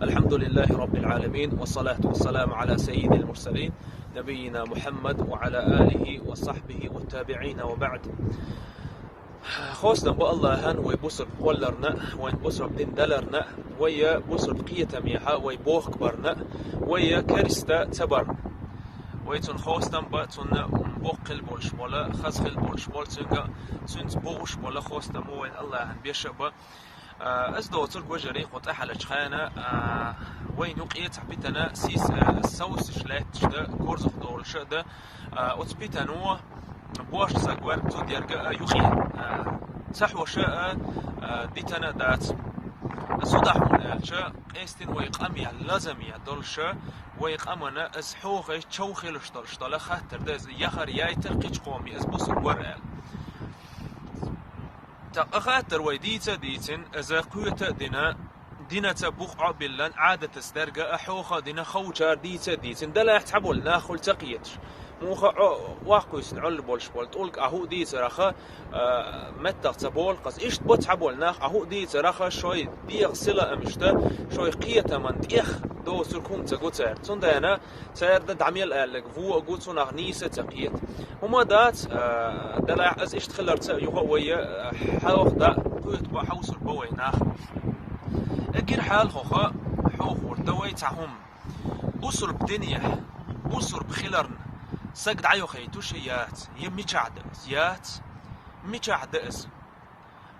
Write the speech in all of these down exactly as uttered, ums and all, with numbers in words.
الحمد لله رب العالمين، والصلاة والسلام على سيد المرسلين، نبينا محمد وعلى آله وصحبه والتابعين وبعد. Хостам ба Аллахьан вай бусурб кхолларна, вайн бусурб дин даларна, вай бусурб кхетамеха вай бохк барна, вай керста ца барна. Вай цун хостам ба, цунна боккхил болш бола, хазхил болш бола, цунга, цунца бохуш бола хостам вайн Аллахьан беша ба. А, аз доцург вежарий кху тӀехьалачу хана, а, вайн юкъе цхьа питана сийс, а, совсаш лаьтташ да, корзах долуша да, а, оцу питано бошца саг ваьрг цу дерга, а, юкъе, а, ца хьоша, а, а, дитана дац. Цу дахьуна аьлча, къестина вай къамел лазаме долуша, вай къамана аз хьохай чов хилуш долуш дола хаттар да, аз яхар яйтар кхечу къоме аз бусург вара аьлла. ТӀаккха хаттар вай дийца а дийцина, иза кхета а дина, динаца бух Ӏо биллан, Ӏадатаца дерга а хьоха а дина, ховчара дийца а дийцина, далахь цхьаболу нах хуьлу ца кхеташ. Муха Ӏо ваккхуьйсина Ӏуьллу болуш болу тӀулг а хӀу дийцараха, а, меттах ца болу кхаза. Иштта бо цхьаболу нах а хӀу дийцараха, шой дегӀа сила амишта, шой кхетаман тӀех доцург хӀума ца го цара. Цундела Цара дан дӀа мел аьлларг вон а гу, цунах нийса а ца кхета. ХӀума дац, а, далахь аз иштта хиларца а юха а вай, а, хьалха дӀа кхоьту бан хьовсур бан вай нах. Эгира хьалхаха хьохур дан вай цхьа хӀума. Бусурб динехь, бусурб хиларна, саг дӀайохуьйтуш яц, я мичахь да аз, яц, мичахь да аз.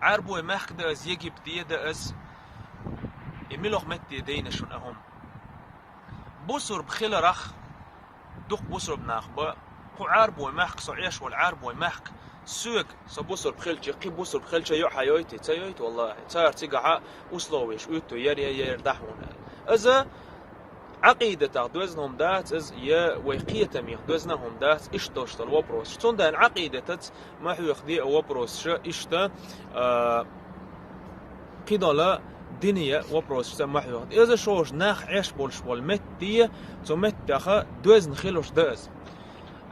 Ӏарбой мехк да аз, Египте да аз, и милох метте дайна шуна а хӀума. Бусурб хиларах, дукха бусурб нах ба, кху Ӏарбой мехк, со Ӏеш волу Ӏарбой мехк, соьга, со бусурб хилча, кхин бусурб хилча йо хьан йойти, ца йойти, валлахӀи, цара цигахьа условиш уьтту, яр, яр, яр, дахьуна аьлла. Аза Ӏакъидатах доьзна хӀума дац, аза я вай кхетамех доьзна хӀума дац, иштта долуш долу вопросаш. Цундела Ӏакъидатаца ма хьоьху де а вопросаша, иштта, а, кхидолу дине вопросашца ма хьоьху. Иза шоша нах Ӏеш болуш болу метте, цу меттаха доьзна хилуш да иза.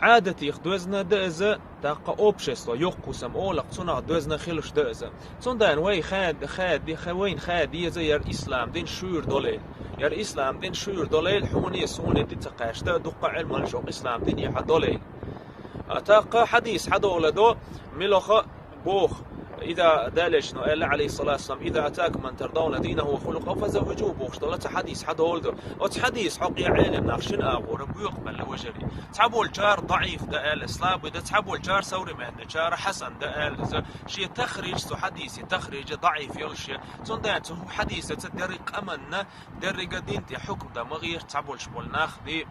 Ӏадатих доьзна да иза, тӀаккха общество, йоккха хӀусам олакх, цунах доьзна хилуш да иза. Цундела вай хада, хада, ха-, вайна хада еза яра ислам дин шуьйра долайла. Яра ислам дин шуьйра долайла, хьуне, суне ди ца кхаьчда, дуккха Ӏилманаш окху ислам динехьа долайла. А тӀаккха хьадис хьадоладо, милоха боху, иза далечно аьлла, Ӏалайхиссалату вассалам, «Иза атакум ман тардавна динаху ва хулукъаху фазаввижуху», бохуш долу цхьа хьадис хьадоладо. Оцу хьадис хьокъе Ӏелим нах шина агӀора боькъу мелла вежарий. Цхьаболчара даӀиф да аьлла, слабый да, цхьаболчара современный чара хьасан да аьлла, иза шен тахриж, цу хьадисе тахрижа даӀиф йолуш я. Цундела цу хьадисаца дерриг къаманна, деррига дин тӀе хьукм дан ма гӀерта цхьаболуш болу нах ди.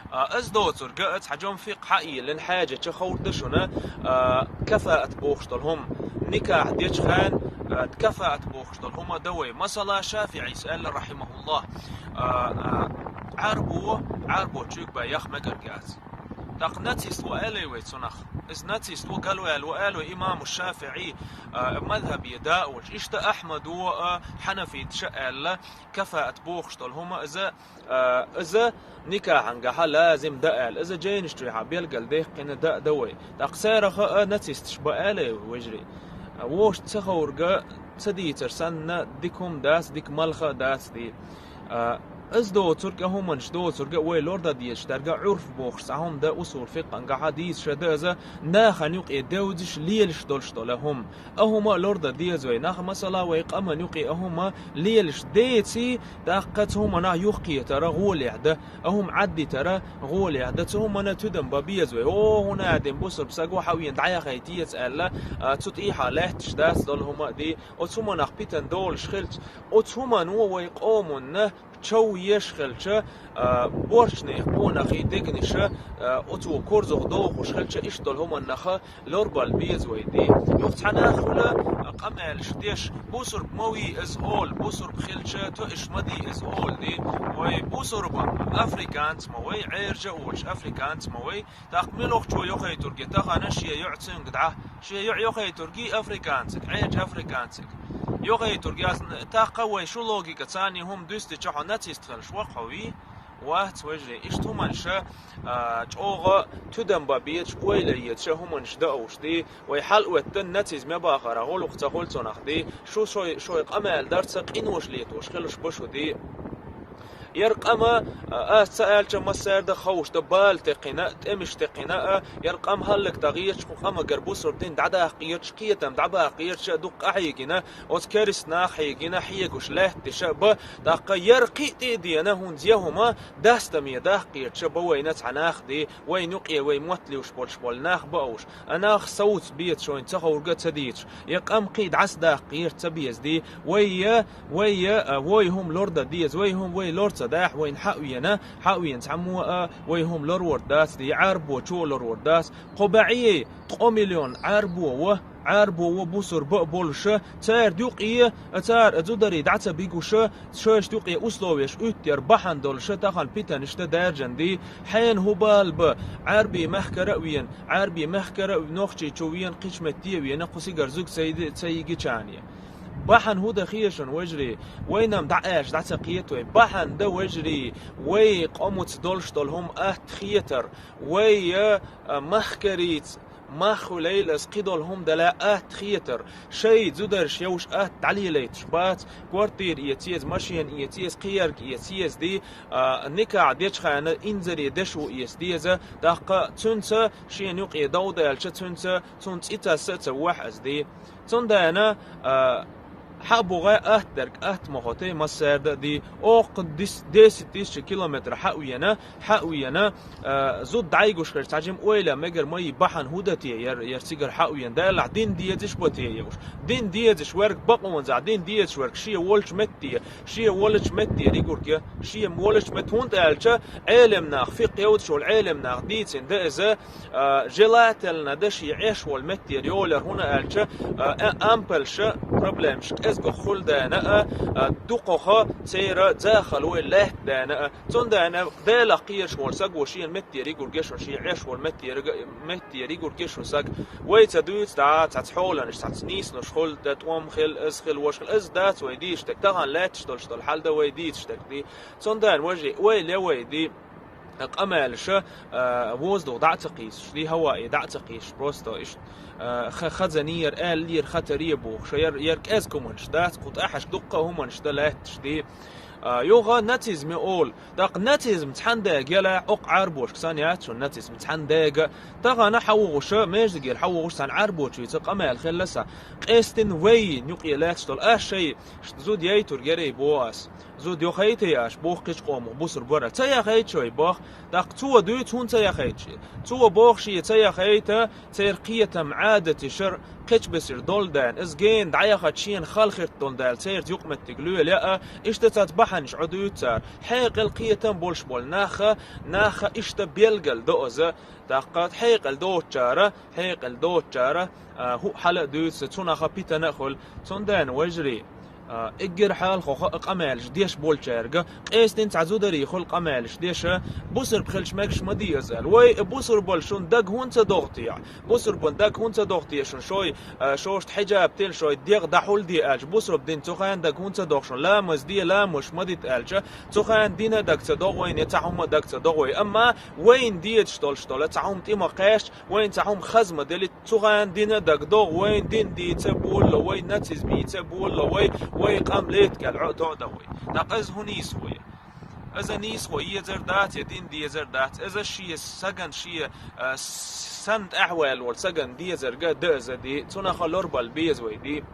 А, аз доцург а цхьа жом фикъхьа а йиллина хьаьжача ховр ду шуна, а, кафаат бохуш долу хӀума. Никахь дечу хенна, а, кафаат бохуш долу хӀума дан вай. Масала, ШафиӀис аьлла, рахьимахуллах, а, а, Ӏарбо, Ӏарбо чуьйга бан яха мегар яц. ТӀаккха нацист ву аьллий вай цунах? Иза нацист ву, галваьлла ву аьлла вай имаму ШафиӀи, а, мазхабе да а волуш. Иштта Ахьмадо, а, хьанафиташа аьлла, кафаат бохуш долу хӀума иза, а, иза никахьангахьа лазим да аьлла, иза жайнаш чуьхьа белгал дехкина да а дан вай. ТӀаккха царах а нацисташ бан аьлла вай вежарий. А, вовшашца ховрга ца дийцар санна, дика хӀума дац, дика малха а дац ди. А, иза доцург а, хӀуманаш доцург а вай лор дан дезаш дерг а Ӏурф бохуш цхьа хӀума да, усул фикъхьангахьа дийцаш да иза, нахана юкъе девзаш лелаш долуш долу хӀума. А хӀума а лор дан деза вай. Нах, масала, вай къаман юкъе а хӀума лелаш деций, тӀаккха цу хӀуманах юхкхетара гӀолехь дан, а хӀума Ӏаддитара гӀолехь дан, цу хӀумана тидам бан беза вай. О, хӀун а дина бусурба саг ву, хьан вена дӀаяхай теца аьлла, а, цу тӀехьа лаьтташ дац долу хӀума а ди. Оцу хӀуманах питан долуш хилча, оцу хӀумано вай къоманна чов еш хилча, а, борчанех къонахий дегнаша, а, оцо корзах дохуш хилча, иштта долу хӀуманнаха лорбал беза вай ди. Юха цхьа нах хуьла, а, къамелаш деш, бусурб ма вий иза олу, бусурб хилча, тоьаш ма дий иза олу ди. Вай бусурба африканца ма вай, Ӏержа а волуш африканца ма вай, тӀаккха милохчо йохуьйтурге тахана шен йоӀ цуьнга дӀа, шен йоӀ йохуьйтургий африканциг, Ӏержа африканциг. Йохуьйтург яц, тӀаккха вай шу логика царний хӀума дуьстича хьо нацист хилаш вакха хьо вий? Вац, вежарий, иштта хӀуманаш, а, чӀогӀа тидам бан безаш, ойла езаш хӀуманаш да уж, дий. Вай хьалаоттан нацизм бахара гӀулакх ца хуьлу цунах, дий. Шу шой, шой къамел дарца къинош летош хилуш бу шу, дий. Яра къам, а, ас ца аьлча, массаьрда ховш да, бала текхина, тӀемаш текхина, а, яра къам хӀаллакдан гӀерташ, кху къамагара бусурба дин дӀадаккха гӀерташ, кхетам дӀабаккха гӀерташ а дукха къахьийгина, оцу керста нах хьийгина, хьегуш лаьтташ а ба, тӀаккха яра кхин а тӀе а дена, хӀунда я хӀума дастаме даккха гӀерташ а ба вайна цхьа нах, дий, вайна юкъе вай мотт луьйш болуш болу нах ба уж. А нах совца беза шайна ца ховрг а ца дийцаш, я къам кхин а дӀасадаккха гӀерта ца беза, дий, вай я, вай я, а, вай хӀума лор дан деза, вай хӀума вай лор ца дахь, вайна хьа а вена, хьа а вена цхьаммо а вай хӀума лорвар дац, дий, я Ӏарбочо а лорвар дац. Кхо бӀе, ткъа миллион Ӏарбо ва, Ӏарбо ва бусурба а болуша, цара юкъе, а цара а зударий дӀа ца бигуша, шайшта юкъе условеш уьттар бахьана долуша, тахана питанаш дан даьржина, дий, хьенан хӀун бала ба, Ӏарби мехкара а вена, Ӏарби мехкара а нохчий чу вена, кхечу метте а вена, кху сигара зуьг ца йи-, ца йигичане. Бахьана хӀун дан хеза шуна, вежарий? Вайна-м дӀа аьлча дӀа ца кхета вай. Бахьана дан, вежарий, вай къомаца долуш долу хӀума атта хетар, вай, а, махкарийца, мах хуьлийла аса кхидолу хӀума дала атта хетар, шайн зударш йовш атта дӀалелайташ бац, квартира эца еза, машена эца еза, кхиярг эца еза, дий, а, никахь дечу хенахь инзаре дешо эца деза, тӀаккха цуьнца шена юкъе дов даьлча, цуьнца, цунна цӀе тасса а ца вохьу аса, дий. Цундела, а, хьа а бу гӀай атта дерг, атта ма хӀоттий массаьрда а, дий, оккха дис-, десять тысяч километр хьа а вена, хьа а вена, а, зуда дӀайгуш хир цхьа жима ойла мегар ма йий, бахьана хӀун дан те, яра, яра цигара хьа а вена, Делахь дин дезаш бан те яра уж. Дин дезаш верг бакъонзахь, дин дезаш верг шен волчу метте, шен волчу метте ригург я, шен волчу метте, хӀунда аьлча Ӏелам нах, фикъхӀ йовзаш волу Ӏелам нах дийцина дан иза, а, желательно дан шен Ӏеш волу меттера йолар, хӀунда аьлча, а, а, ампалша проблемаш кӀезгах хуьлу дена а, а, дукхаха церан захал вай лаьтта дена а. Цундела Делах кхераш волу саго шена метте ригург я шуна, шен Ӏеш волу метте рига-, метте ригург я шуна саг. Вай ца дуьйцу дӀа, цхьацца хьоланаш, цхьацца нийсонаш хуьлу, дан тӀом хила, иза хила, важа хила, иза дац вай дийцаш дерг. Тахана лаьтташ долуш долу хьал дан вай дийцаш дерг, дий. Цундела, вежарий, ойла я вай, дий, къамелаша, а, воздух дӀа а ца кхийсуш, дий, хӀаваъ дӀа а ца кхийсуш, просто иштта, а, ха-, хазанера, аьллера, хатаре бохуш, яра, яра кӀезиг хӀуманаш дац, кху тӀехьашка дуккха а хӀуманаш дан лаьтташ, дий. А, юха нацизм олу. ТӀаккха нацизм цхьаьна дега яла, оккха Ӏарбошка санна яц шуна нацизм цхьаьна дега. Тахана хьавогӀуша, междигера хьавогӀуш цхьана Ӏарбочуьйца къамел хилла сан. Къестина вайна юкъе лаьтташ долу аш шай, ш-, зуда яйтург ярий боху ас. Зуда йохайтий аш, боху кхечу къомах бусурба вара. Ца яхайта шай боху. ТӀаккха цо дуьйцу, хӀунда ца яхайта ши? Цо боху шен ца яхайта, церан кхетам, Ӏадаташ яра кхечу бесара долу дена, иза гена дӀаяхача шена хала хиртдолу дела, церца юкъаметтиг лелаяа, иштта цац бахьанаш Ӏодуьйцу цара. Хьекъал, кхетам болуш болу наха, наха иштта белгал до иза, тӀаккха хьекъал доцучара, хьекъал доцучара, а, хӀуъа хьала а дуьйцу, цунах а питана а хуьлу. Цундела, вежарий, а, эггара хьалха хаа къамелаш деш болчаьрга, къестина цхьа зударий хуьлу къамелаш деша, бусурба хилча мегаш ма деза аьлла. Вай, бусурбал шун даг хӀунда ца догӀу те? Бусурбан даг хӀунда ца догӀу те шун? Шой, а, шоьшта хьиджаб тилла, шой дегӀ дӀахьулде аьлча, бусурба дин цу хенна даг хӀунда ца догӀу шун? Ламаз де, ламазаш ма дита аьлча, цу хенна дина даг ца догӀу вайна, я цхьа хӀума даг ца догӀу вай. Амма вайна дезаш долуш долу цхьа хӀума тӀе ма кхаьчча, вайна цхьа хӀума хаза ма делли, цу хенна дина даг догӀу вайна, дин дийца болало вай, нацизм йийца болало вай, вай къам летта кӀел Ӏо а тоъ дан вай. ТӀаккха иза хӀун нийса вай? Иза нийсхо езар дац, я дин дезар дац. Иза шен саган, шен, а, санна тӀаьхьаваьлла волу саган дезарга да иза, дий. Цунах а лорбала беза вай, дий.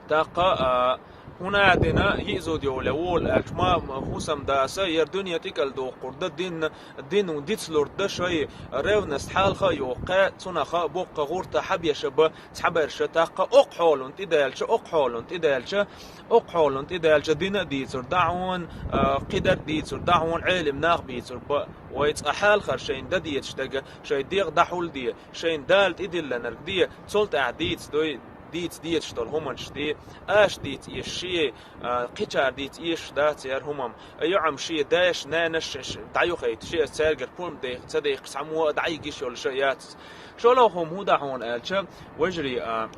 ТӀаккха, а, хӀун а дина, йиъ зуда йоле волу аьлча, ма, ма, хӀусамдаса, яра дуьне тӀекӀел доккхур да, дин, дин дицлур да шай, ревность хьалха а йоккхе, цунах а боккха гӀурта хьабеша ба цхьаберша, тӀаккха оккха хьолан тӀедаьлча, оккха хьолан тӀедаьлча, Оккха хьолан тӀедаьлча дина а дийцур дӀа хьуна, а, кхидерг дийцур дӀа хьуна, Ӏелим нах бийцур ба вай. Цкъа хьалхара шайна дан дезаш дерг, шайн дегӀ дӀахьулде, шайна Дала тӀедиллинарг де, цул тӀаьхьа дийца дой, дийца дезаш долу хӀуманаш де, аша дийца эшаш шен, а, кхечара дийца эшаш дац яра хӀумам. ЙоӀам шен дайша, нанаш ш-, ш-, дӀаюхайта, шен цаьргара пурба дайх-, ца дайхкаш цхьаммо а дӀайигиш йолуш а яц. ШолгӀа хӀума хӀун да хьуна аьлча, вежарий, а,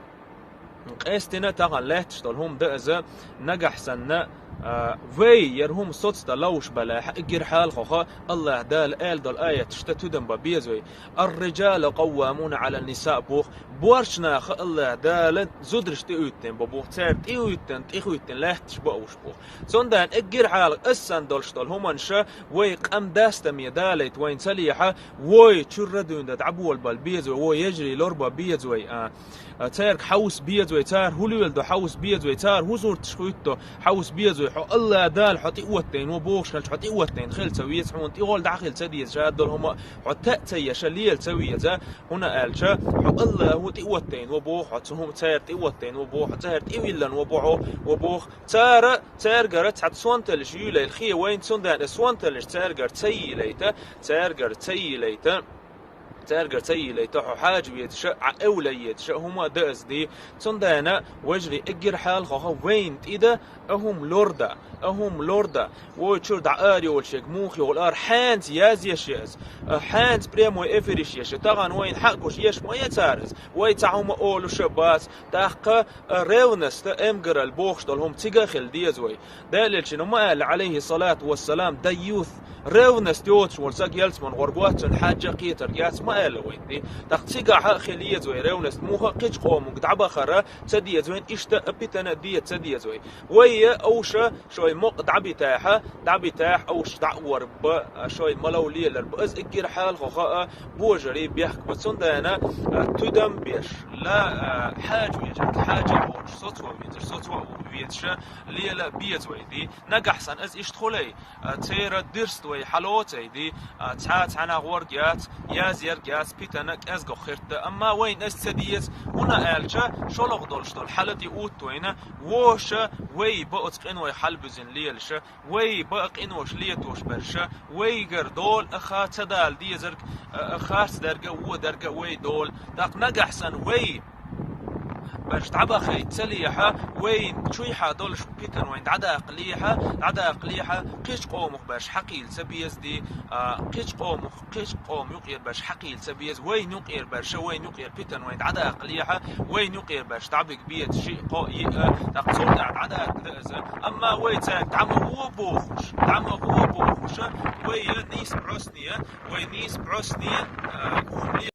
Къестина тахана лаьтташ долу хӀума дан иза, нагахь санна, А, вай, яр хӀума соцта ловш балахь, эггир хьалхоха, Аллах Дала аьл дол аяташта тудам ба беза вай. «Ар-риджалу къаввамуна Ӏалан-ниса», боху, борч наха Аллах Дала зудараш тӀе уьттан ба боху, цара тӀе уьттан, тӀе хуьттан лаьтташ ба уш боху. Цундана эггир хьалха ас сан долуш долу хӀуманша вай къам дастаме далайта вайн ца лехьа, вой чуьрра дуьйна дӀаболабала беза вай, вой ежарий лорба беза вай, а, а, цаьрга хьовса беза вай, цара хӀу лоьла до хьовса беза вай, цара хӀу сурташ хуьтту хьовса беза вай, хьо Аллах Дала хьо тӀе оттайна ву бохуш хилча, хьо тӀе оттайна хила ца веза, хьуна тӀехула дӀахила ца деза, ша долу хӀума хьо таъ ца еш, лела ца веза, хӀуна аьлча, хьо Аллаху тӀе оттайна ву боху, хьо цу хӀума цара тӀе оттайна ву боху, хьо цара тӀе виллина ву боху, ву боху. Цара, цаьргара цхьа сонталлаш юьйлайла хе вайна, цундела и сонталлаш цаьргара ца йийлайта, цаьргара ца йийлайта, цаьргара ца йийлайта, хьо хьажа везаша, Ӏа эвла езаша, хӀума а даъаза ди. Цундела, вежарий, эггир хьалхоха вайна тӀе да, а хӀума лор да, а хӀума лор да. Вой чуьра дӀа ара йолуш ерг муха йолу ара хьенца язъеш я иза, а, хьенца прямой эфириш еш я, тахана вайна хьаъ гуш еш ма я цара иза. Вай цхьа хӀума олуша а бац, тӀаккха, а, ревность, эмгарал бохуш долу хӀума цига а хила деза вай. Делилчина ма аьлла, алейхи салату вассалам, дайюс, ревность йоцуш волу саг ялсаман гӀоргоццун хьаьжжа а кхетар яц ма аьлла вайн ди. ТӀаккха цигахь а хила еза вай ревность, муха а кхечу къоманга дӀабахара ца деза вайн, иштта а питана а де ца деза вай. Вай а овша шой мукъа дӀабитахьа, дӀабитахь овш дӀа а вар ба, шой малав лелар ба. Аз эггира хьалхо хаа божарий бехк ба. Цундана, а, тудам беш, ла, а, хьаьжа везар, хьаьжа а волуш, соцо везар, соцо а везаша, лела беза вай ди. Нагахь сан аз иштта хулай, а, цера дирст вай хьалоцай ди, а, цхьа цхьана гӀорг яц, яз ерг яц, питана кӀезгох хиртта. Амма вайна аз ца деза, хӀуна аьлча, шолгӀа долуш долу хьала тӀе утта вайна, воша вай ба оцу къин вай хьалбуьзина лелаша, вай баа къинош летош берша, вайгара дола аха ца дала дезарг, а, харц дерга, во дерга вай дола. ТӀаккха нагахь сан вай берш дӀабахайта ца лехьа, вайн чуйхьа долуш питан вайн дӀадаккха лехьа, дӀадаккха лехьа, кхечу къомах берш хьакхийла ца беза ди, а, кхечу къомах, кхечу къома юкъера берш хьакхийла ца беза, вайн юкъера берша, вайн юкъера питан вайн дӀадаккха лехьа, вайн юкъера берш дӀабиг беза шиъ, кхоъ, йиъ, тӀаккха цул тӀаьхьа дӀадаккха дан иза. Амма вай цаьрга дӀа ма гӀо бохуш, дӀа ма гӀо бохуша, вай я нийса бӀосне, вай нийса бӀосне, а,